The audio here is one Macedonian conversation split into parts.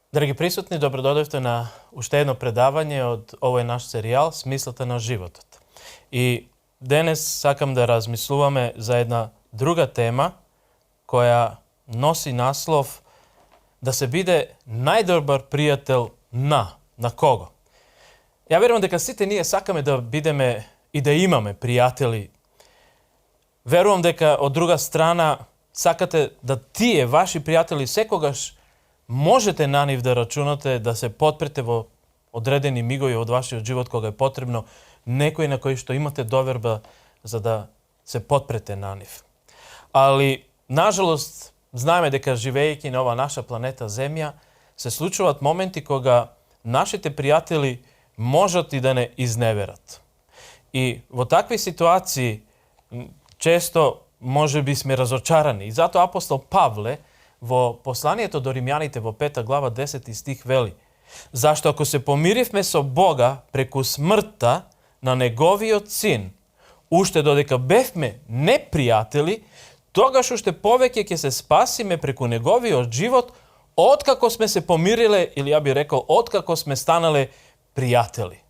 Драги присутни, добродојдовте на уште едно предавање од овој наш серијал Смислата на животот. И денес сакам да размислуваме за една друга тема која носи наслов да се биде најдобар пријател на кого? Ја верувам дека сите ние сакаме да бидеме и да имаме пријатели. Верувам дека од друга страна сакате да тие, ваши пријатели, секогаш можете на нив да рачунате, да се потпрете во одредени мигови од вашиот живот кога е потребно, некој на кој што имате доверба за да се потпрете на нив. Али, нажалост, знаеме дека живеејќи на ова наша планета Земја, се случуваат моменти кога нашите пријатели можат и да не изневерат. И во такви ситуации често може би сме разочарани. И затоа апостол Павле во посланието до Римјаните во 5 глава 10 стих вели: зашто ако се помиривме со Бога преку смртта на неговиот син, уште додека бевме непријатели, тогаш уште повеќе ќе се спасиме преку неговиот живот, откако сме се помириле, или ја би рекол, откако сме станале пријатели.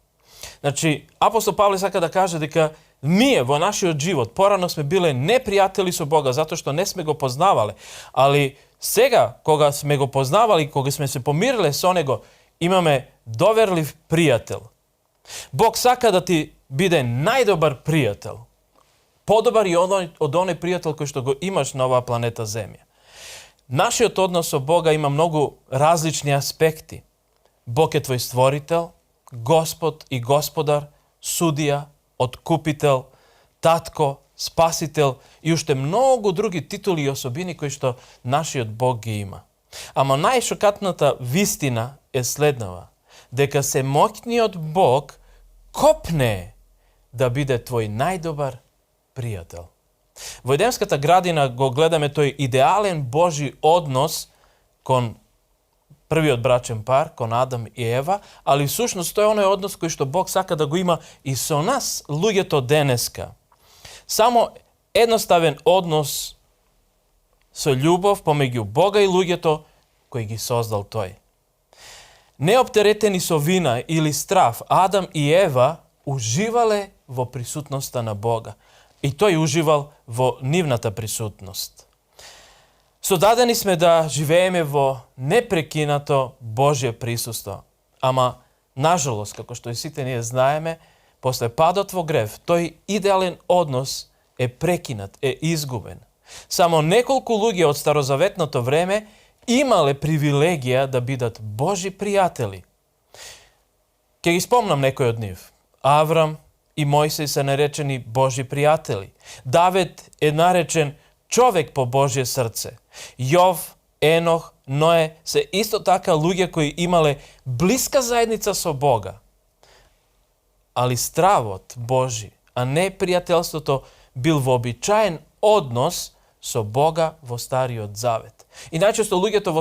Значи, апостол Павле сака да каже дека ние во нашиот живот порано сме биле непријатели со Бога, затоа што не сме го познавале, али сега, кога сме го познавали, кога сме се помириле со Него, имаме доверлив пријател. Бог сака да ти биде најдобар пријател. Подобар и од оној пријател кој што го имаш на оваа планета Земја. Нашиот однос со Бога има многу различни аспекти. Бог е твој створител, Господ и Господар, судија, откупител, татко, спасител и уште многу други титули и особини кои што нашиот Бог ги има. Ама најшокатната вистина е следнава, дека семоќниот Бог копне да биде твој најдобар пријател. Во Едемската градина го гледаме тој идеален Божи однос кон првиот брачен пар, кон Адам и Ева, али всушност тој е оној однос кој што Бог сака да го има и со нас, луѓето денеска. Само едноставен однос со љубов помеѓу Бога и луѓето кои ги создал тој. Неоптеретени со вина или страф, Адам и Ева уживале во присутноста на Бога. И тој уживал во нивната присутност. Содадени сме да живееме во непрекинато Божје присуство. Ама, нажалост, како што и сите ние знаеме, после падот во грев, тој идеален однос е прекинат, е изгубен. Само неколку луѓе од старозаветното време имале привилегија да бидат Божи пријатели. Ке ги спомнам некој од нив. Аврам и Мојсей се наречени Божи пријатели. Давид е наречен човек по Божје срце. Јов, Енох, Ное се исто така луѓе кои имале блиска заедница со Бога. Али стравот Божи, а не пријателството, бил вообичаен однос со Бога во Стариот Завет. И најчесто луѓето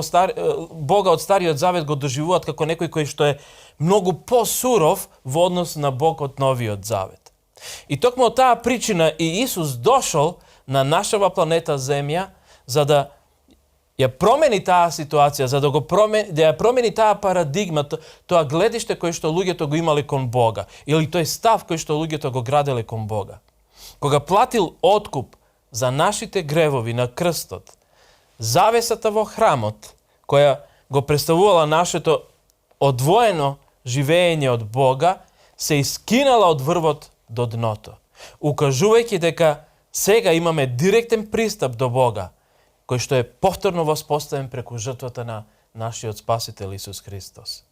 Бога од Стариот Завет го доживуваат како некој кој што е многу посуров во однос на Бог од Новиот Завет. И токму од таа причина и Исус дошол на нашава планета Земја за да ја промени таа ситуација, за да ја промени таа парадигма, тоа гледиште кој што луѓето го имале кон Бога, или тој став кој што луѓето го граделе кон Бога. Кога платил откуп за нашите гревови на крстот, завесата во храмот, која го представувала нашето одвоено живење од Бога, се искинала од врвот до дното, укажувајќи дека сега имаме директен пристап до Бога, кој што е повторно воспоставен преку жртвата на нашиот Спасител Исус Христос.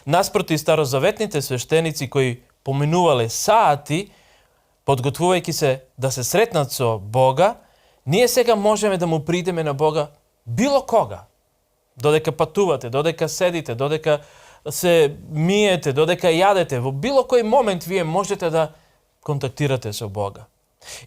Наспроти старозаветните свештеници кои поминувале саати, подготвувајќи се да се сретнат со Бога, ние сега можеме да му придеме на Бога било кога. Додека патувате, додека седите, додека се миете, додека јадете, во било кој момент вие можете да контактирате со Бога.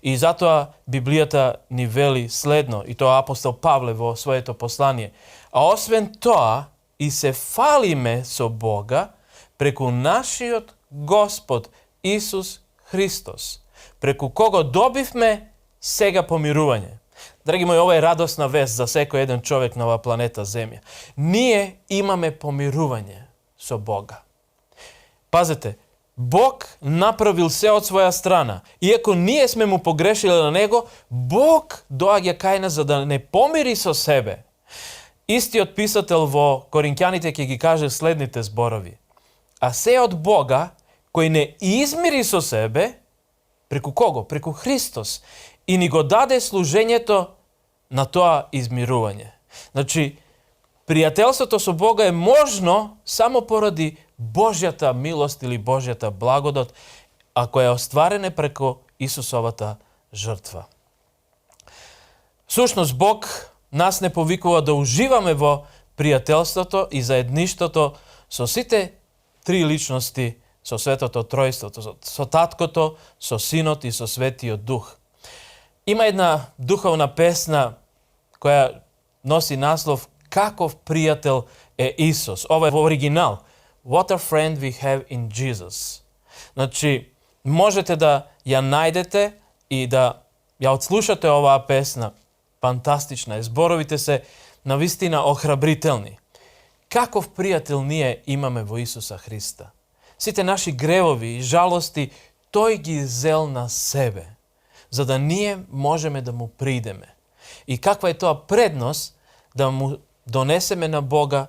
И затоа Библијата ни вели следно, и тоа апостол Павле во своето послание. А освен тоа, и се фалиме со Бога преку нашиот Господ Исус Христос, преку кого добивме сега помирување. Dragi moji, ovo je radosna vest za sveko jedan čovjek na ova planeta Zemlja. Nije imame pomiruvanje so Boga. Pazite, Bog napravil sve od svoja strana. Iako nije sme mu pogrešili na nego, Bog doaѓа кај нас за да не помири со себе. Истиот писател во Коринќаните ќе ги каже следните зборови. А се од Бога, кој не измири со себе, преку кого? Преку Христос. И ни го даде служењето на тоа измирување. Значи, пријателството со Бога е можно само поради Божјата милост или Божјата благодат, а која е остварена преку Исусовата жртва. Сушност, Бог нас не повикува да уживаме во пријателството и заедништвото со сите три личности, со Светото Тројството, со Таткото, со Синот и со Светиот Дух. Има една духовна песна која носи наслов "Каков пријател е Исус". Ова е во оригинал. What a friend we have in Jesus. Значи, можете да ја најдете и да ја отслушате оваа песна. Фантастична е. Зборовите се навистина охрабрителни. Каков пријател ние имаме во Исуса Христа. Сите наши гревови и жалости тој ги зел на себе, за да ние можеме да му придеме. И каква е тоа предност да му донесеме на Бога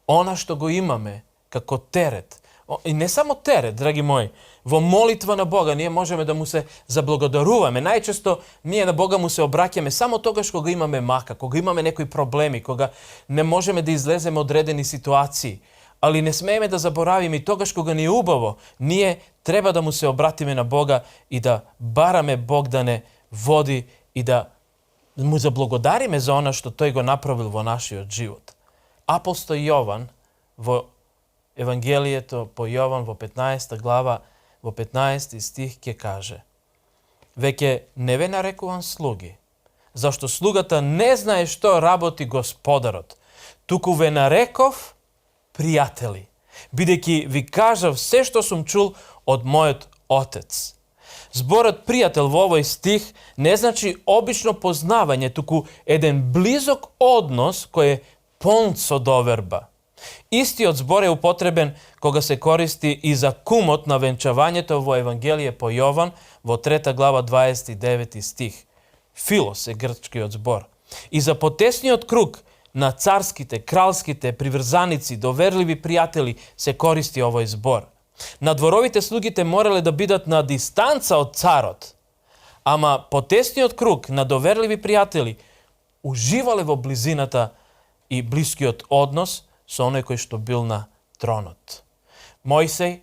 она што го имаме како терет. И не само терет, драги мои, во молитва на Бога ние можеме да му се заблагодаруваме. Најчесто ние на Бога му се обраќаме само тогаш кога имаме мака, кога имаме некои проблеми, кога не можеме да излеземе од одредени ситуации. Али не смееме да заборавиме и тогаш кога ни е убаво, ние треба да му се обратиме на Бога и да бараме Бог да не води и да му заблагодариме за она што тој го направил во нашиот живот. Апостол Јован во Евангелието по Јован во 15 глава, во 15 стих ќе каже: "Веќе не ве нарекувам слуги, зашто слугата не знае што работи господарот, туку ве нареков пријатели, бидејќи ви кажав се што сум чул од мојот Отец." Зборот пријател во овој стих не значи обично познавање, туку еден близок однос кој е полн со доверба. Истиот збор е употребен кога се користи и за кумот на венчавањето во Евангелие по Јован во 3 глава 29 стих. Филос е грчкиот збор. И за потесниот круг на царските, кралските приврзаници, доверливи пријатели се користи овој збор. Надворовите слугите морале да бидат на дистанца од царот, ама потесниот круг на доверливи пријатели уживале во близината и блискиот однос со оној кој што бил на тронот. Мојсей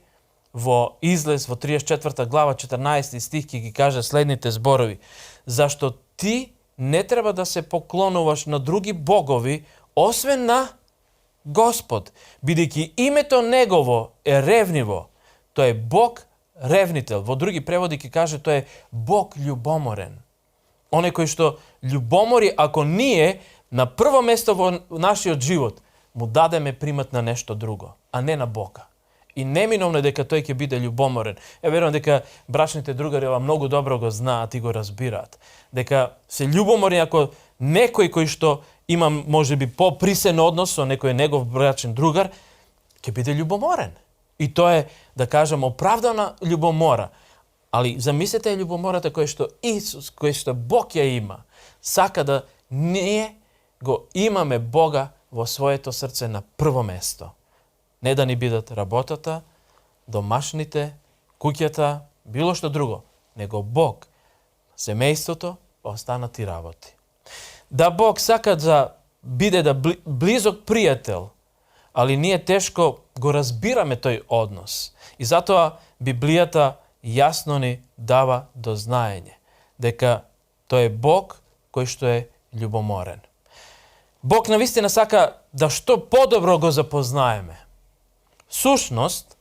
во Излез во 34 глава 14 стих ќе ги каже следните зборови: "Зашто ти не треба да се поклонуваш на други богови, освен на Господ, бидејќи името Негово е ревниво. Тој е Бог ревнител." Во други преводи ќе каже тој е Бог љубоморен. Оној кој што љубомори ако ние на прво место во нашиот живот му дадеме примат на нешто друго, а не на Бога. И неминовно е дека тој ќе биде љубоморен. Верувам дека брачните другари ова многу добро го знаат и го разбираат. Дека се љубоморни ако некој кој што има можеби поприсен однос со некој негов брачен другар, ќе биде љубоморен. И тоа е, да кажам, оправдана љубомора. Али замислете љубомората која што Исус, која што Бог ја има, сака да ние го имаме Бога во своето срце на прво место. Не да ни бидат работата, домашните, куќата, било што друго, него Бог, семејството, останати работи. Да Бог сака да биде да близок пријател, али ние тешко го разбираме тој однос. И затоа Библијата јасно ни дава до знаење дека тој е Бог кој што е љубоморен. Бог навистина сака да што подобро го запознаеме. Сушност,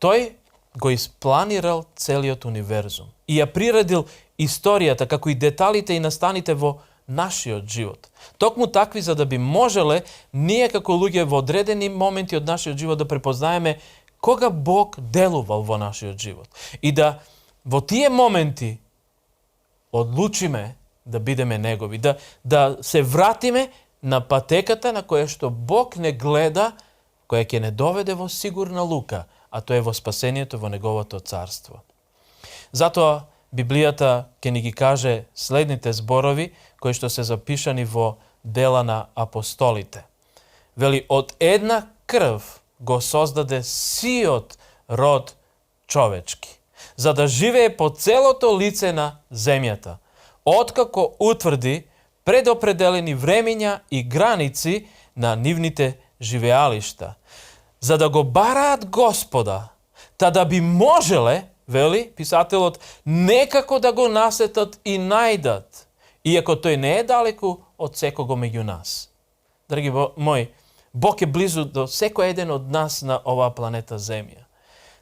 тој го испланирал целиот универзум и ја приредил историјата, како и деталите и настаните во нашиот живот. Токму такви за да би можеле ние како луѓе во одредени моменти од нашиот живот да препознаеме кога Бог делувал во нашиот живот. И да во тие моменти одлучиме да бидеме негови, да се вратиме на патеката на која што Бог не гледа, која ќе не доведе во сигурна лука, а тоа е во спасението во неговото царство. Затоа Библијата ќе ни ги каже следните зборови кои што се запишани во Дела на апостолите. Вели, од една крв го создаде сиот род човечки, за да живее по целото лице на земјата, откако утврди предопределени времења и граници на нивните живеалишта, за да го бараат Господа, та да би можеле, вели писателот, некако да го насетат и најдат, иако тој не е далеку од секого меѓу нас. Драги мои, Бог е близу до секој еден од нас на оваа планета Земја.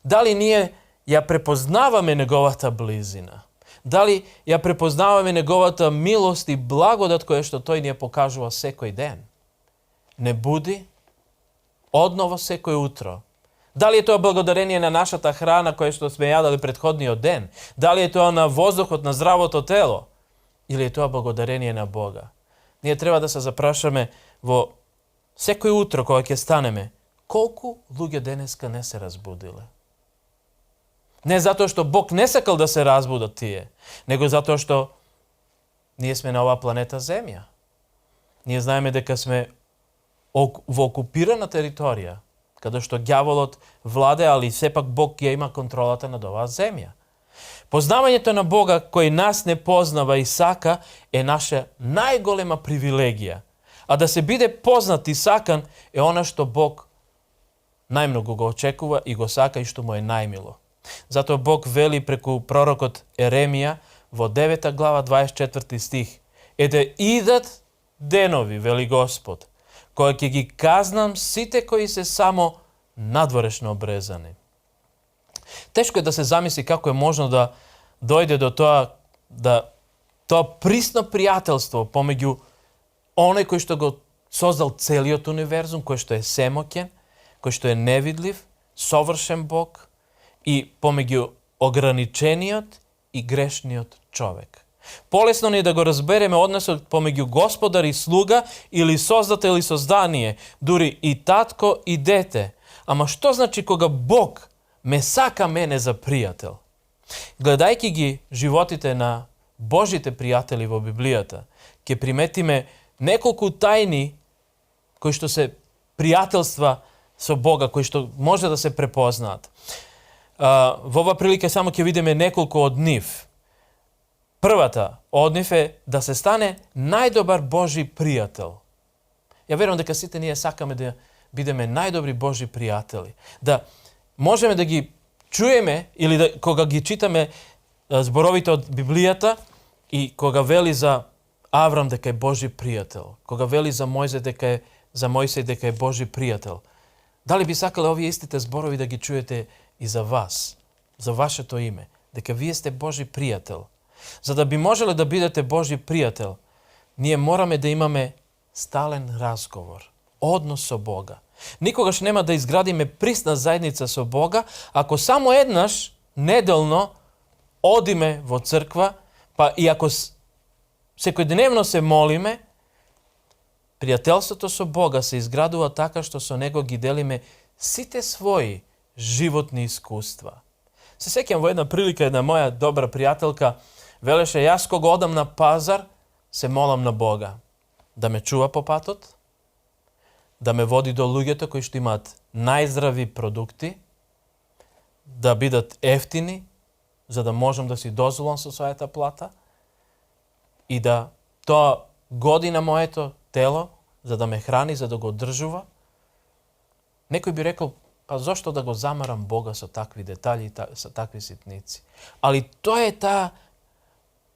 Дали ние ја препознаваме неговата близина? Дали ја препознаваме неговата милост и благодат која што тој ни ја покажува секој ден? Не буди одново секој утро. Дали е тоа благодарение на нашата храна која што сме јадали претходниот ден? Дали е тоа на воздухот, на здравото тело? Или е тоа благодарение на Бога? Ние треба да се запрашаме во секој утро кога ќе станеме, колку луѓе денеска не се разбудиле? Не затоа што Бог не сакал да се разбудат тие, него затоа што ние сме на оваа планета Земја. Ние знаеме дека сме во окупирана територија, каде што ѓаволот владе, али сепак Бог ја има контролата над оваа земја. Познавањето на Бога кој нас не познава и сака е наша најголема привилегија. А да се биде познат и сакан е она што Бог најмногу го очекува и го сака и што му е најмило. Затоа Бог вели преку пророкот Еремија во 9 глава 24 стих: Ете идат денови, вели Господ, која ќе ги казнам сите кои се само надворешно обрезани. Тешко е да се замисли како е можно да дојде до тоа присно пријателство помеѓу оној кој што го создал целиот универзум, кој што е семоќен, кој што е невидлив, совршен Бог, и помеѓу ограничениот и грешниот човек. Полесно ни е да го разбереме односот помеѓу господар и слуга или создател и создание, дури и татко и дете. Ама што значи кога Бог ме сака мене за пријател? Гледајќи ги животите на Божите пријатели во Библијата, ќе приметиме неколку тајни кои што се пријателства со Бога, кои што може да се препознаат. Во оваа прилика само ќе видиме неколку од нив. Првата од нив е да се стане најдобар Божи пријател. Ја верувам дека сите ние сакаме да бидеме најдобри Божи пријатели. Да можеме да ги чуеме или кога ги читаме зборовите од Библијата и кога вели за Аврам дека е Божи пријател, кога вели за Мојсей дека е Божи пријател. Дали би сакале овие истите зборови да ги чуете и за вас, за вашето име, дека вие сте Божи пријател? За да би можеле да бидете Божи пријател, ние мораме да имаме стален разговор, однос со Бога. Никогаш нема да изградиме присна заедница со Бога, ако само еднаш неделно одиме во црква, па и ако секојдневно се молиме, пријателството со Бога се изградува така што со Него ги делиме сите своји животни искуства. Се сеќам во една прилика, една моја добра пријателка велеше: јас кога одам на пазар, се молам на Бога да ме чува по патот, да ме води до луѓето кои што имаат најздрави продукти, да бидат ефтини, за да можам да си дозволам со својата плата и да тоа годи на моето тело, за да ме храни, за да го одржува. Некој би рекол: па зошто да го замарам Бога со такви детали, со такви ситници? Али тоа е таа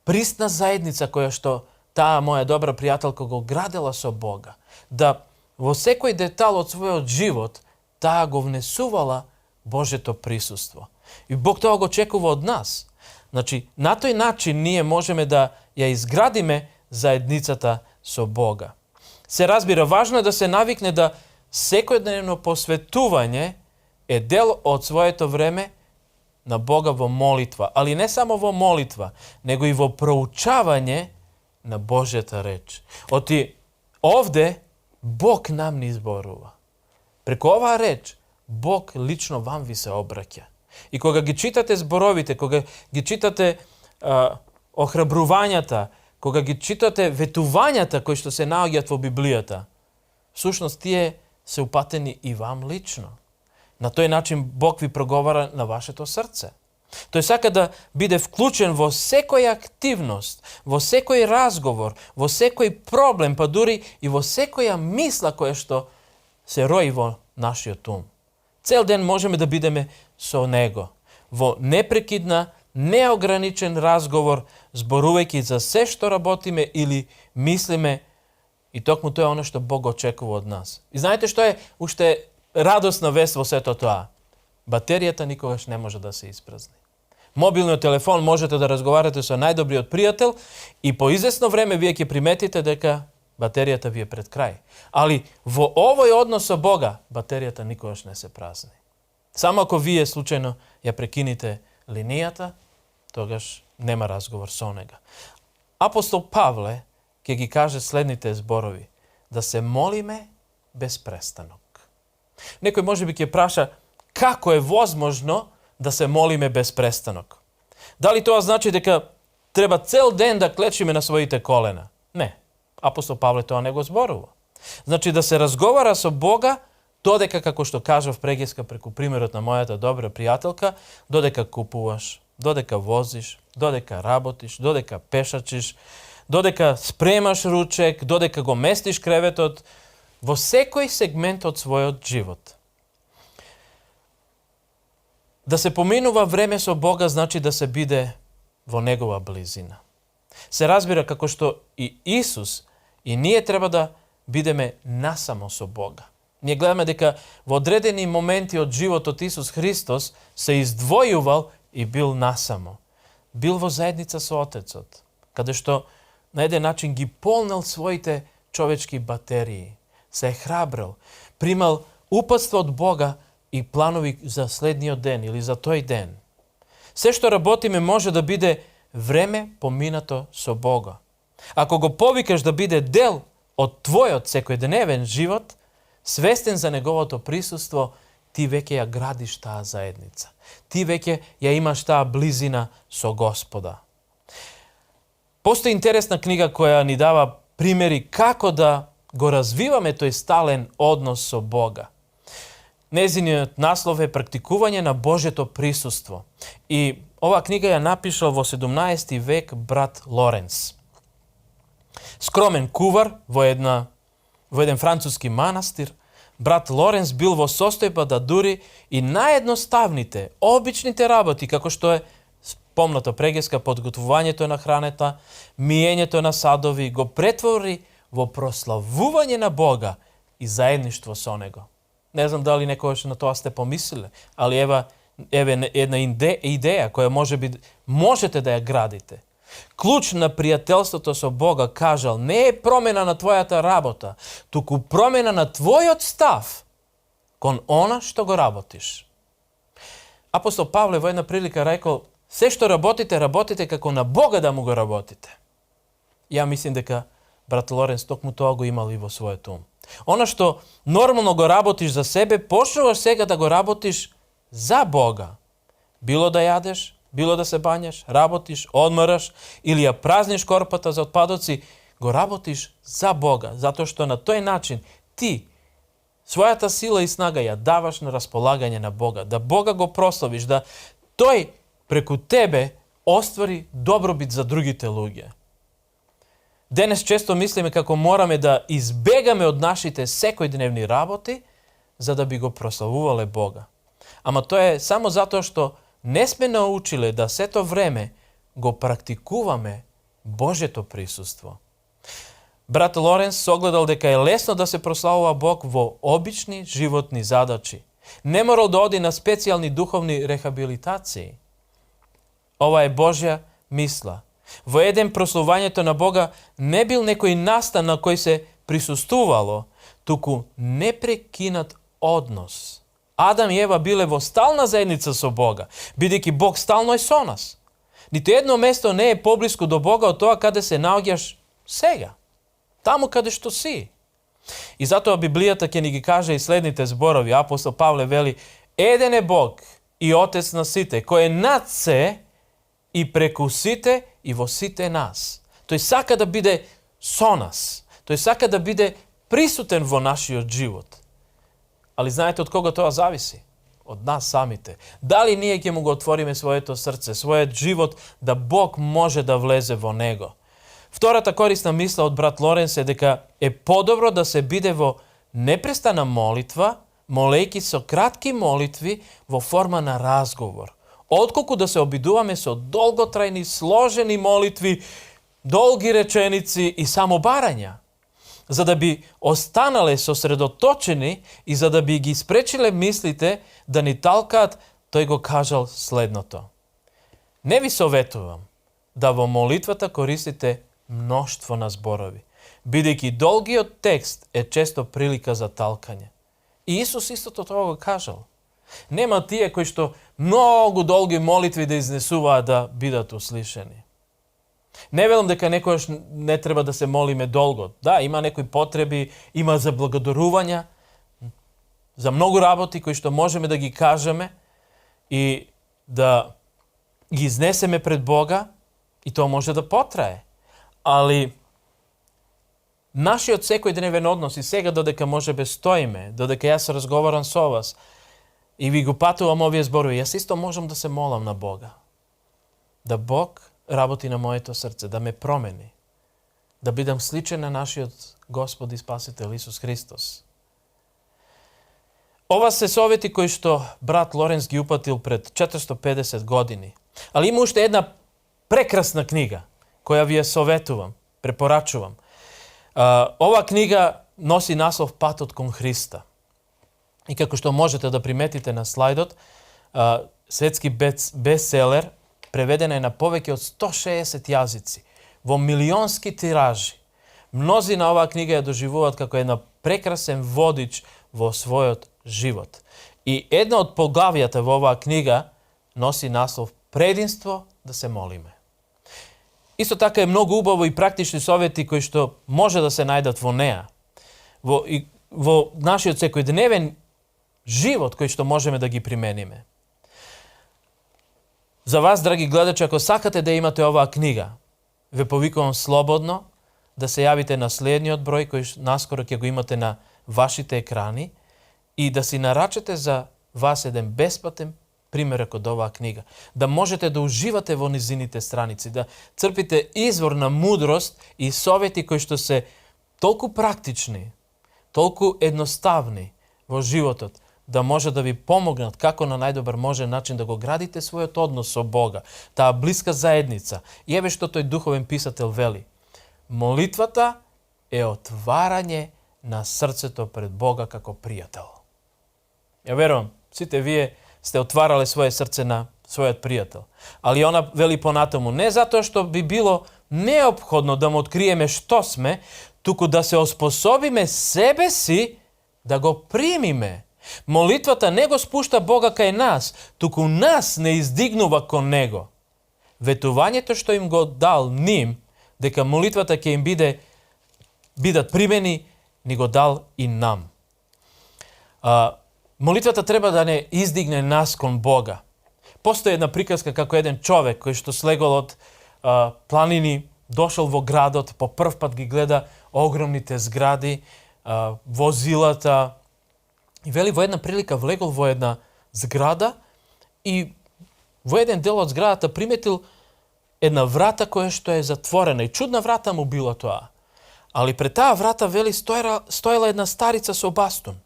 присна заедница која што таа моја добра пријателка го градела со Бога. Да во секој детал од својот живот таа го внесувала Божето присуство. И Бог тоа го очекува од нас. Значи, на тој начин ние можеме да ја изградиме заедницата со Бога. Се разбира, важно е да се навикне да секојдневно посветување е дел од своето време на Бога во молитва, али не само во молитва, него и во проучавање на Божията реч. Оти овде Бог нам ни зборува. Преку оваа реч Бог лично вам ви се обраќа. И кога ги читате зборовите, кога ги читате охрабрувањата, кога ги читате ветувањата кои што се наоѓаат во Библијата, всушност тие се упатени и вам лично. На тој начин Бог ви проговара на вашето срце. Тој сака да биде вклучен во секоја активност, во секој разговор, во секој проблем, па дури и во секоја мисла која што се рои во нашиот ум. Цел ден можеме да бидеме со Него, во непрекидна, неограничен разговор, зборувајќи за се што работиме или мислиме, и токму тоа е оно што Бог очекува од нас. И знаете што е уште радосна вест во сето тоа? Батеријата никогаш не може да се испразни. Мобилниот телефон можете да разговарате со најдобриот пријател и по извесно време вие ќе приметите дека батеријата ви е пред крај. Али во овој однос со Бога, батеријата никогаш не се празни. Само ако вие случајно ја прекините линијата, тогаш нема разговор со Него. Апостол Павле ќе ги каже следните зборови: да се молиме без престанок. Некој може би ќе праша како е возможно да се молиме без престанок. Дали тоа значи дека треба цел ден да клечиме на своите колена? Не. Апостол Павле тоа не го зборува. Значи да се разговара со Бога додека, како што кажав прегеска преку примерот на мојата добра пријателка, додека купуваш, додека возиш, додека работиш, додека пешачиш, додека спремаш ручек, додека го местиш креветот, во секој сегмент од својот живот. Да се поминува време со Бога значи да се биде во Негова близина. Се разбира како што и Исус и ние треба да бидеме насамо со Бога. Ние гледаме дека во одредени моменти од животот Исус Христос се издвојувал и бил насамо. Бил во заедница со Отецот, каде што на еден начин ги полнел своите човечки батерии, се е храбрил, примал упатство од Бога и планови за следниот ден или за тој ден. Се што работиме може да биде време поминато со Бога. Ако го повикаш да биде дел од твојот секојдневен живот, свестен за Неговото присуство, ти веќе ја градиш таа заедница. Ти веќе ја имаш таа близина со Господа. Постои интересна книга која ни дава примери како да го развиваме тој стален однос со Бога. Незиниот наслов е Практикување на Божјето присуство. И оваа книга ја напишал во 17 век брат Лоренс. Скромен кувар во еден француски манастир, брат Лоренс бил во состојба да дури и наједноставните, обичните работи, како што е спомната прегеска, подготвувањето на храната, миењето на садови, го претвори во прославување на Бога и заедништво со Него. Не знам дали некогаш на тоа сте помислиле, али еве една идеја која можете да ја градите. Клуч на пријателството со Бога, кажал, не е промена на твојата работа, туку промена на твојот став кон она што го работиш. Апостол Павле во една прилика рекол: се што работите, работите како на Бога да му го работите. Ја мислим дека брат Лоренс токму тоа го имал и во својот ум. Она што нормално го работиш за себе, почнуваш сега да го работиш за Бога. Било да јадеш, било да се бањаш, работиш, одмараш или ја празниш корпата за отпадоци, го работиш за Бога, затоа што на тој начин ти својата сила и снага ја даваш на располагање на Бога, да Бога го прославиш, да тој преку тебе оствари добробит за другите луѓе. Денес често мислиме како мораме да избегаме од нашите секојдневни работи за да би го прославувале Бога. Ама тоа е само затоа што не сме научиле да сето време го практикуваме Божјето присуство. Брат Лоренс согледал дека е лесно да се прославува Бог во обични животни задачи. Не морал да оди на специјални духовни рехабилитации. Ова е Божја мисла. Во еден прославувањето на Бога не бил некој настан на кој се присуствувало, туку непрекинат однос. Адам и Ева биле во стална заедница со Бога, бидејќи Бог стално е со нас. Нито едно место не е поблиску до Бога од тоа каде се наоѓаш Сега. Tamo kada što si. I zato Biblията ќе ни ги каже и следните зборови. Апостол Павле вели: Еден е Бог и Отец на сите, кој е над се и преку сите и во сите нас. Тој сака да биде со нас. Тој сака да биде присутен во нашиот живот. Ali знаете од кого тоа зависи? Од нас самите. Дали ние ќе му го отвориме своето срце, својот живот, да Бог може да влезе во него? Втората корисна мисла од брат Лоренс е дека е подобро да се биде во непрестана молитва, молејки со кратки молитви во форма на разговор, отколку да се обидуваме со долготрајни, сложени молитви, долги реченици и само барања, за да би останале сосредоточени и за да би ги спречиле мислите да ни талкаат. Тој го кажал следното: Не ви советувам да во молитвата користите мноштво на зборови, бидејќи долгиот текст е често прилика за талкање. И Исус истото тоа го кажал. Нема тие кои што многу долги молитви да изнесуваат да бидат услишани. Не велам дека некојаш не треба да се молиме долго. Да, има некои потреби, има за благодарувања, за многу работи кои што можеме да ги кажеме и да ги изнесеме пред Бога, и тоа може да потрае. Али нашиот секојдневен однос, и сега додека можебе стоиме, додека јас разговарам со вас и ви го патувам овие зборови, јас исто можам да се молам на Бога. Да Бог работи на моето срце, да ме промени, да бидам сличен на нашиот Господ и Спасител Исус Христос. Ова се совети кои што брат Лоренс ги упатил пред 450 години. Али има уште една прекрасна книга, која ви ја советувам, препорачувам. Ова книга носи наслов Патот кон Христа. И како што можете да приметите на слайдот, светски бестселер, преведена е на повеќе од 160 јазици, во милионски тиражи. Мнози на оваа книга ја доживуваат како една прекрасен водич во својот живот. И една од поглавијата во оваа книга носи наслов Прединство да се молиме. Исто така е многу убаво и практични совети кои што може да се најдат во неа. Во нашиот секојдневен живот кој што можеме да ги примениме. За вас, драги гледачи, ако сакате да имате оваа книга, ве повикувам слободно да се јавите на следниот број кој наскоро ќе го имате на вашите екрани и да си нарачете за вас еден бесплатен примерок од оваа книга. Да можете да уживате во низините страници, да црпите извор на мудрост и совети кои што се толку практични, толку едноставни во животот, да може да ви помогнат како на најдобар можен начин да го градите својот однос со Бога, таа блиска заедница. И еве што тој духовен писател вели: молитвата е отварање на срцето пред Бога како пријател. Ја верувам, сите вие сте отварале своје срце на својот пријател. Али она вели понатаму, не затоа што би било неопходно да му откриеме што сме, туку да се оспособиме себе си да го примиме. Молитвата не го спушта Бога кај нас, туку нас не издигнува кон Него. Ветувањето што им го дал ним, дека молитвата ќе им бидат примени, ни го дал и нам. Молитвата треба да не издигне нас кон Бога. Постои една приказка како еден човек кој што слегол од планини, дошол во градот, по прв пат ги гледа огромните згради, возилата. И вели во една прилика влегол во една зграда и во еден дел од зградата приметил една врата која што е затворена. И чудна врата му била тоа. Али пред таа врата, вели, стоела една старица со бастун.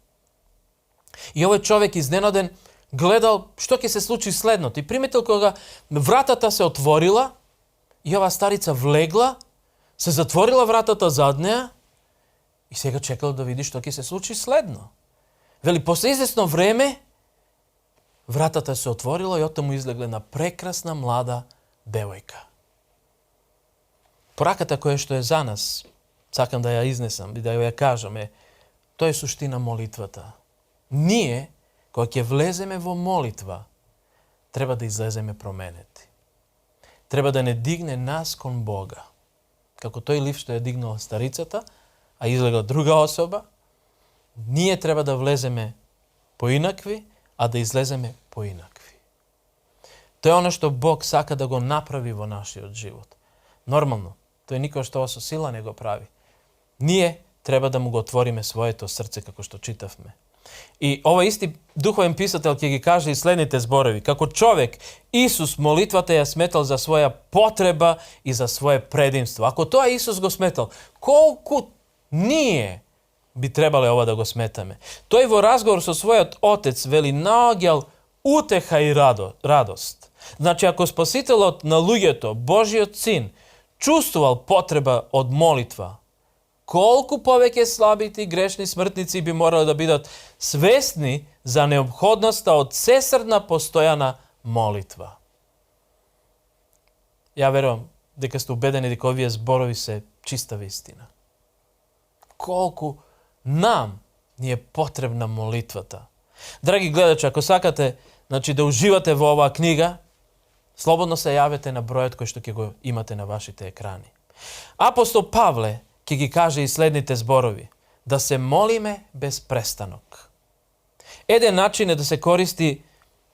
И овој човек изненаден гледал што ќе се случи следното. И приметил кога вратата се отворила и оваа старица влегла, се затворила вратата зад неа и сега чекал да види што ќе се случи следно. Вели, после известно време, вратата се отворила и оттаму излегла една прекрасна млада девојка. Пораката која што е за нас, сакам да ја изнесам и да ја кажам, тоа е суштина молитвата. Ние, кога ќе влеземе во молитва, треба да излеземе променети. Треба да не дигне нас кон Бога. како тој лифт што ја дигнала старицата, а излегла друга особа, ние треба да влеземе поинакви, а да излеземе поинакви. Тоа е оно што Бог сака да го направи во нашиот живот. Нормално, тој никош тоа со сила не го прави. Ние треба да му го отвориме своето срце, како што читавме. И ова исти духовен писател ќе ги каже и следните зборови. Како човек, Исус молитвата ја сметал за своја потреба и за свое предимство. Ако тоа Исус го сметал, колку ние би требале ова да го сметаме? Тој во разговор со својот Отец вели наоѓал утеха и радост. Значи, ако Спасителот на луѓето, Божиот Син, чувствувал потреба од молитва, колку повеќе слабите и грешни смртници би морали да бидат свесни за необходноста од сесрдна постојана молитва. Ја верувам дека сте убедени дека овие зборови се чиста вистина. Колку нам ни е потребна молитвата. Драги гледачи, ако сакате да уживате во оваа книга, слободно се јавете на бројот кој што ќе го имате на вашите екрани. Апостол Павле ќе ги каже и следните зборови. Да се молиме без престанок. Еден начин е да се користи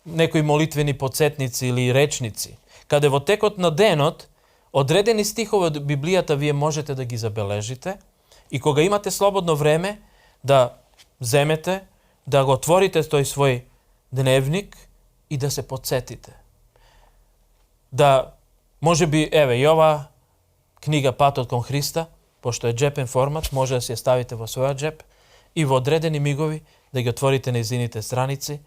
некои молитвени подсетници или речници, каде во текот на денот одредени стихови од Библијата вие можете да ги забележите и кога имате слободно време да земете, да го отворите тој свој дневник и да се подсетите. Да, може би, и ова книга Патот кон Христа, пошто е джепен формат, може да си ја ставите во својот джеп и во одредени мигови да ги отворите нејзините страници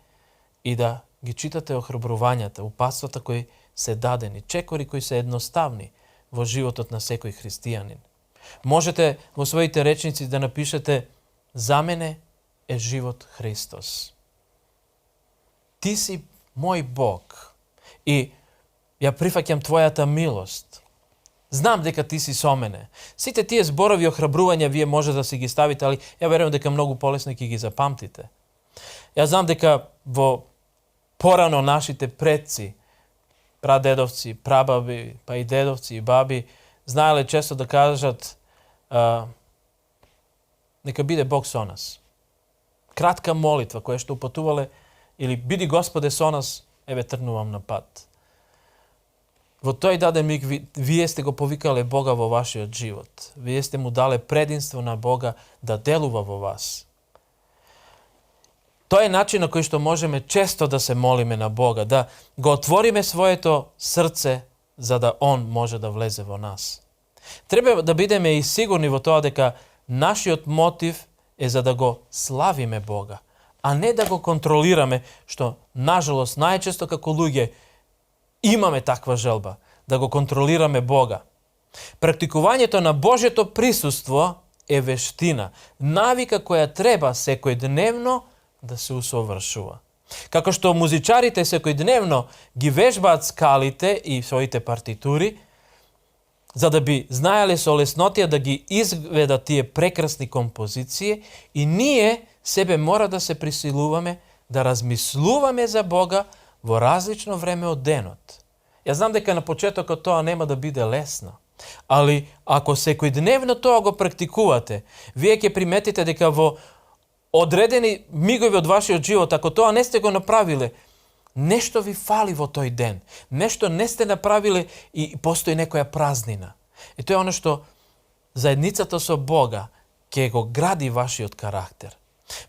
и да ги читате охрабрувањата, упатствата кои се дадени, чекори кои се едноставни во животот на секој христијанин. Можете во своите речници да напишете "За мене е живот Христос". Ти си мој Бог и ја прифаќам Твојата милост. Знам дека Ти си со мене. Сите тие зборови охрабрувања вие може да си ги ставите, али ја верувам дека многу полесно ќе ги запамтите. Ја знам дека во порано нашите предци, прадедовци, прабаби, па и дедовци и баби, знаеле често да кажат нека биде Бог со нас. Кратка молитва која што упатувале или биди Господе со нас, еве трнувам на пат. Во тој даден миг вие сте го повикале Бога во вашиот живот. Вие сте му дале прединство на Бога да делува во вас. Тој е начин на кој што можеме често да се молиме на Бога, да го отвориме своето срце за да Он може да влезе во нас. Треба да бидеме и сигурни во тоа дека нашиот мотив е за да го славиме Бога, а не да го контролираме, што нажалост најчесто како луѓе имаме таква желба, да го контролираме Бога. Практикувањето на Божјето присуство е вештина, навика која треба секојдневно да се усовршува. Како што музичарите секојдневно ги вежбаат скалите и своите партитури, за да би знаеле со леснотија да ги изведат тие прекрасни композиции, и ние себе мора да се присилуваме да размислуваме за Бога во различно време од денот. Ја знам дека на почетокот тоа нема да биде лесно, али ако секојдневно тоа го практикувате, вие ќе приметите дека во одредени мигови од вашиот живот, ако тоа не сте го направиле, нешто ви фали во тој ден, нешто не сте направиле и постои некоја празнина. И тоа е оно што заедницата со Бога ќе го гради вашиот карактер.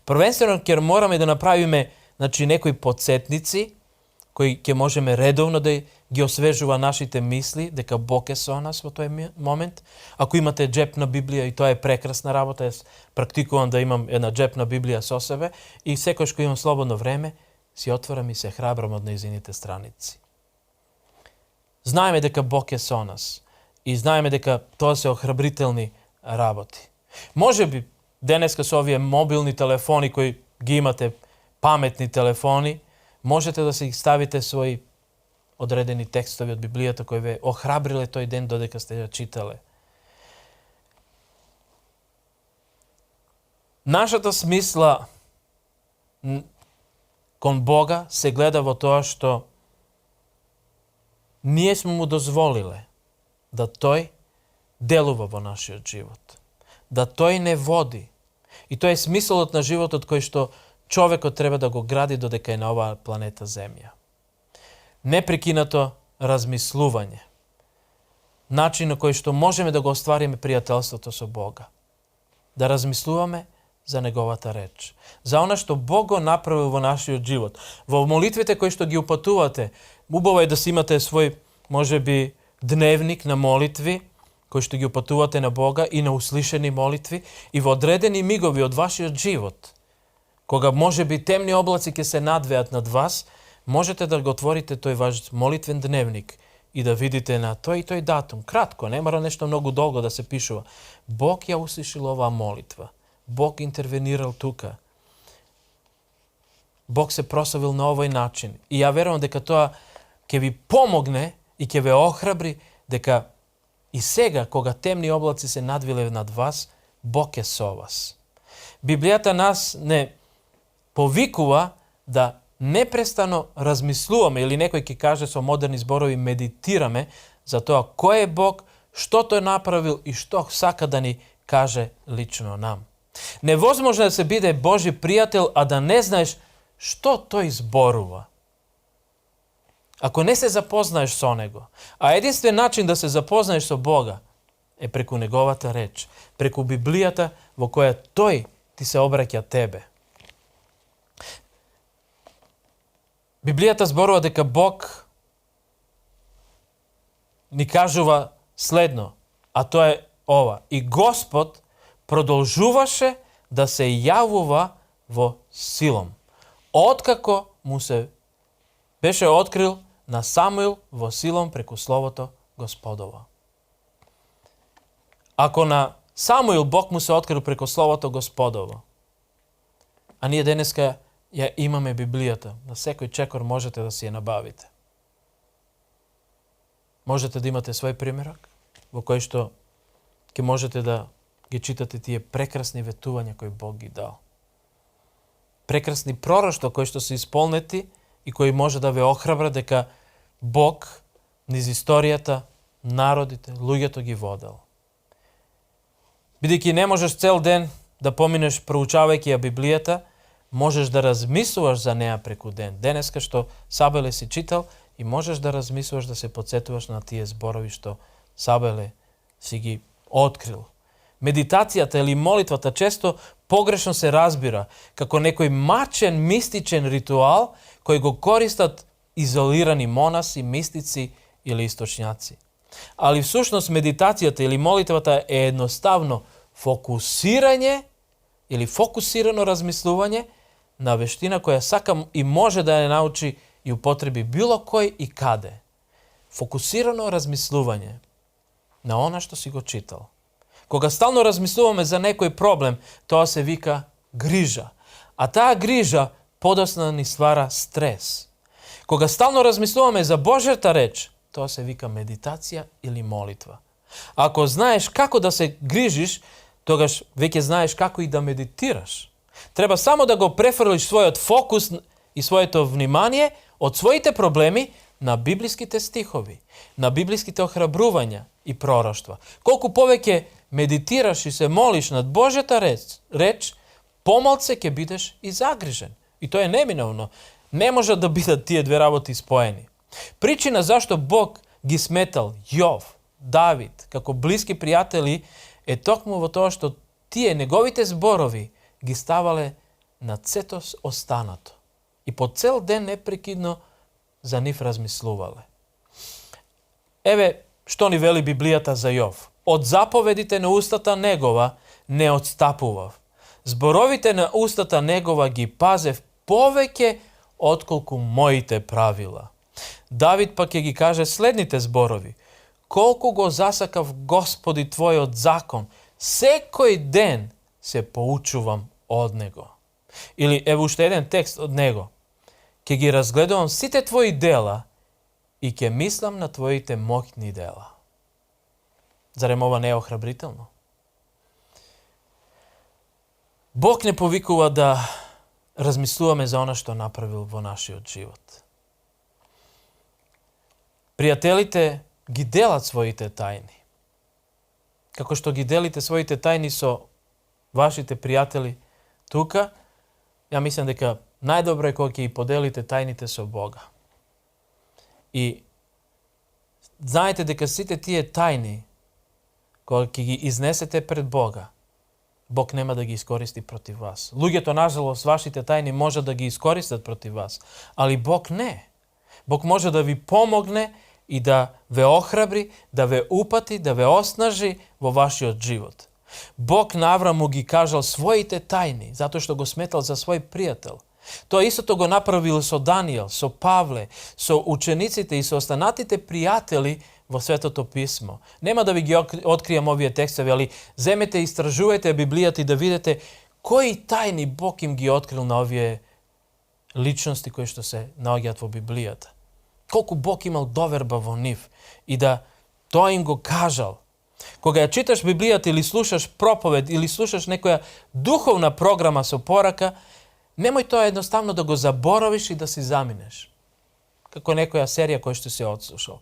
Првенствено ќе мораме да направиме некои подсетници кои ќе можеме редовно да ги освежува нашите мисли дека Бог е со нас во тој момент. Ако имате джепна Библија, и тоа е прекрасна работа, јас практикувам да имам една джепна Библија со себе и секојаш кога имам слободно време, си отворам и се храбрам од нејзините страници. Знаеме дека Бог е со нас и знаеме дека тоа се охрабрителни работи. Може би денеска со овие мобилни телефони кои ги имате, паметни телефони, можете да си ставите своји одредени текстови од Библијата кои ве охрабриле тој ден додека сте ја читале. Нашата смисла кон Бога се гледа во тоа што ние сме му дозволиле да тој делува во нашиот живот. Да тој не води. И тоа е смислот на животот кој што човекот треба да го гради додека е на оваа планета Земја. Непрекинато размислување. Начин на кој што можеме да го оствариме пријателството со Бога. Да размислуваме за Неговата реч. За она што Бог го направил во нашиот живот. Во молитвите кои што ги упатувате, убаво е да си имате свој, можеби, дневник на молитви, кои што ги упатувате на Бога и на услишени молитви, и во одредени мигови од вашиот живот, кога можеби темни облаци ќе се надвеат над вас, можете да го отворите тој ваш молитвен дневник и да видите на тој и тој датум. Кратко, не мора нешто многу долго да се пишува. Бог ја услишил оваа молитва. Бог интервенирал тука. Бог се прославил на овој начин. И ја верувам дека тоа ќе ви помогне и ќе ве охрабри дека и сега, кога темни облаци се надвиле над вас, Бог е со вас. Библијата нас не повикува да непрестано размислуваме, или некој ќе каже со модерни зборови медитираме за тоа кој е Бог, што тој направил и што сака да ни каже лично нам. Невозможно да се биде Божи пријател, а да не знаеш што тој зборува. Ако не се запознаеш со Него, а единствен начин да се запознаеш со Бога е преку Неговата реч, преку Библијата во која тој ти се обраќа тебе. Библијата зборува дека Бог ни кажува следно, а тоа е ова. И Господ продолжуваше да се јавува во Силом, откако му се беше открил на Самуил во Силом преку Словото Господово. Ако на Самуил Бог му се открил преку Словото Господово, а ние денеска ја имаме Библијата, на секој чекор можете да си ја набавите. Можете да имате свој примерок, во кој што ќе можете да ги читате тие прекрасни ветувања кои Бог ги дал. Прекрасни пророштва кои што се исполнети и кои може да ве охрабра дека Бог низ историјата, народите, луѓето ги водел. Бидејќи не можеш цел ден да поминеш проучавајќи ја Библијата, можеш да размислуваш за неа преку ден. Денеска што Сабеле си читал и можеш да размислуваш, да се подсетуваш на тие зборови што Сабеле си ги открил. Медитацијата или молитвата често погрешно се разбира како некој мачен, мистичен ритуал кој го користат изолирани монаси, мистици или источњаци. Али всушност медитацијата или молитвата е едноставно фокусирање или фокусирано размислување на вештина која сакам и може да ја научи и употреби било кој и каде. Фокусирано размислување на она што си го читал. Кога стално размислуваме за некој проблем, тоа се вика грижа. А таа грижа подоцна ни ствара стрес. Кога стално размислуваме за Божјата реч, тоа се вика медитација или молитва. Ако знаеш како да се грижиш, тогаш веќе знаеш како и да медитираш. Треба само да го префрлиш својот фокус и своето внимание од своите проблеми на библиските стихови, на библиските охрабрувања и пророштва. Колку повеќе медитираш и се молиш над Божјата реч, помалце ќе бидеш и загрижен. И тоа е неминовно. Не може да бидат тие две работи споени. Причина зашто Бог ги сметал Јов, Давид, како блиски пријатели, е токму во тоа што тие неговите зборови ги ставале на сето останато. И по цел ден непрекидно за нив размислувале. Еве што ни вели Библијата за Јов. Од заповедите на устата негова не отстапував. Зборовите на устата негова ги пазев повеќе отколку моите правила. Давид пак ќе ги каже следните зборови. Колку го засакав Господи Твојот закон, секој ден се поучувам од него. Или ево уште еден текст од него. Ќе ги разгледувам сите Твои дела и ќе мислам на Твоите моќни дела. Зарем ова не е охрабрително? Бог не повикува да размислуваме за она што направил во нашиот живот. Пријателите ги делат своите тајни. како што ги делите своите тајни со вашите пријатели тука, ја мислам дека најдобро е кога ќе ги поделите тајните со Бога. И знаете дека сите тие тајни, кога ќе ги изнесете пред Бога, Бог нема да ги искористи против вас. Луѓето, нажалост, вашите тајни може да ги искористат против вас, али Бог не. Бог може да ви помогне и да ве охрабри, да ве упати, да ве оснажи во вашиот живот. Бог на Аврам му ги кажал своите тајни, затоа што го сметал за свој пријател. Тоа истото го направил со Даниел, со Павле, со учениците и со останатите пријатели во Светото Писмо. Нема да ви ги откријам овие текстови, али земете и истражувајте Библијата и да видите кои тајни Бог им ги открил на овие личности кои што се наоѓаат во Библијата. Колку Бог имал доверба во нив и да тоа им го кажал. Кога ја читаш Библијата или слушаш проповед или слушаш некоја духовна програма со порака, немој тоа едноставно да го заборавиш и да си заминеш. Како некоја серија која што се одслушал.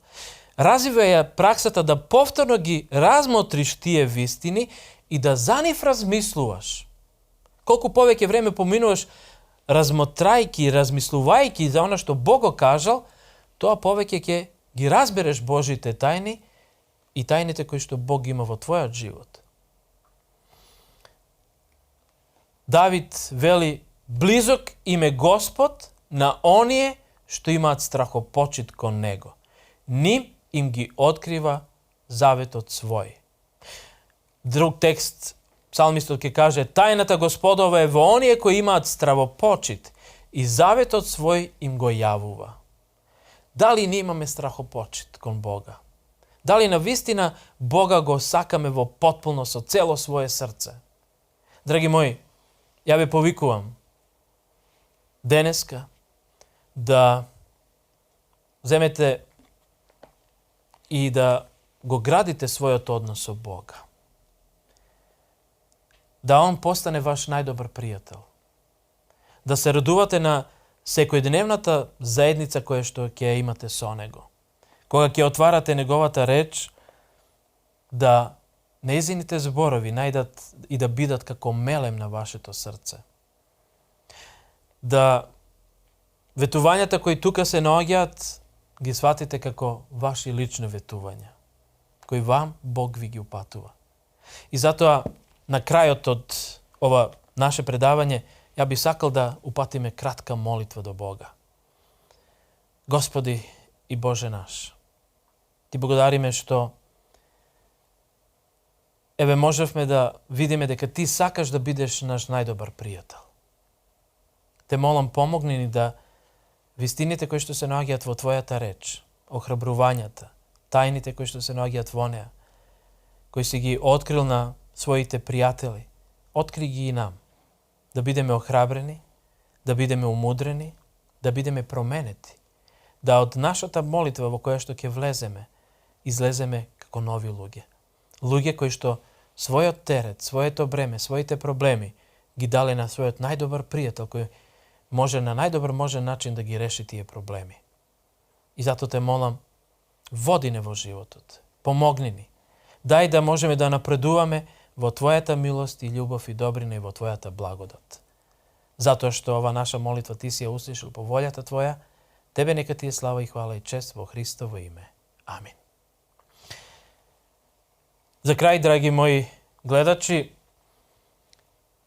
Развивај ја праксата да повторно ги размотриш тие вистини и да за нив размислуваш. Колку повеќе време поминуваш размотрајки, размислувајки за она што Бог го кажал, тоа повеќе ќе ги разбереш Божите тајни и тајните кои што Бог има во твојот живот. Давид вели: близок им е Господ на оние што имаат страхопочит кон Него. Ним им ги открива заветот свој. Друг текст, псалмистот ќе каже: тајната Господова е во оние кои имаат стравопочит и заветот свој им го јавува. Дали ние имаме страхопочит кон Бога? Дали навистина Бога го сакаме во потполно со цело свое срце? Драги мои, ја ве повикувам денеска да земете и да го градите својот однос со Бога. Да Он постане ваш најдобар пријател. Да се радувате на секојдневната заедница која што ќе ја имате со Него. Кога ќе отварате Неговата реч, да нејзините зборови најдат и да бидат како мелем на вашето срце. Да ветувањата кои тука се наоѓаат ги сватите како ваши лични ветувања, кои вам Бог ви ги упатува. И затоа, на крајот од ова наше предавање, ја би сакал да упатиме кратка молитва до Бога. Господи и Боже наш, Ти благодариме што еве можевме да видиме дека Ти сакаш да бидеш наш најдобар пријател. Те молам, помогни ни да вистините кои што се наоѓаат во Твојата реч, охрабрувањата, тајните кои што се наоѓаат во неа, кои си ги открил на своите пријатели, откри ги и нам, да бидеме охрабрени, да бидеме умудрени, да бидеме променети, да од нашата молитва во која што ќе влеземе, излеземе како нови луѓе. Луѓе кои што својот терет, своето бреме, своите проблеми ги дале на својот најдобар пријател кој може на најдобар можен начин да ги реши тие проблеми. И затоа те молам, води не во животот, помогни ни. Дај да можеме да напредуваме во Твојата милост и љубов и добрина и во Твојата благодат. Затоа што ова наша молитва Ти си ја услышал по волјата Твоја, Тебе нека Ти е слава и хвала и чест во Христово име. Амин. За крај, драги мои гледачи,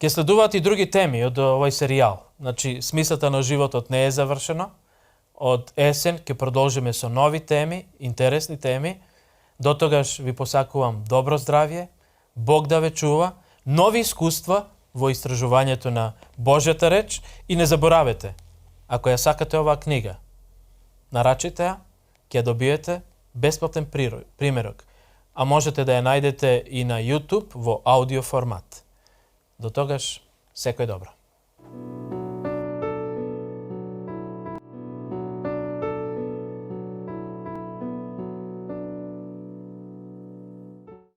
ќе следуваат и други теми од овој серијал. Значи, смислата на животот не е завршено. Од есен ќе продолжиме со нови теми, интересни теми. До тогаш ви посакувам добро здравје, Бог да ве чува, нови искуства во истражувањето на Божјата реч и не заборавете, ако ја сакате оваа книга, нарачите ја, ќе ја добиете бесплатен примерок, а можете да ја најдете и на YouTube во аудио формат. До тогаш, секој добро.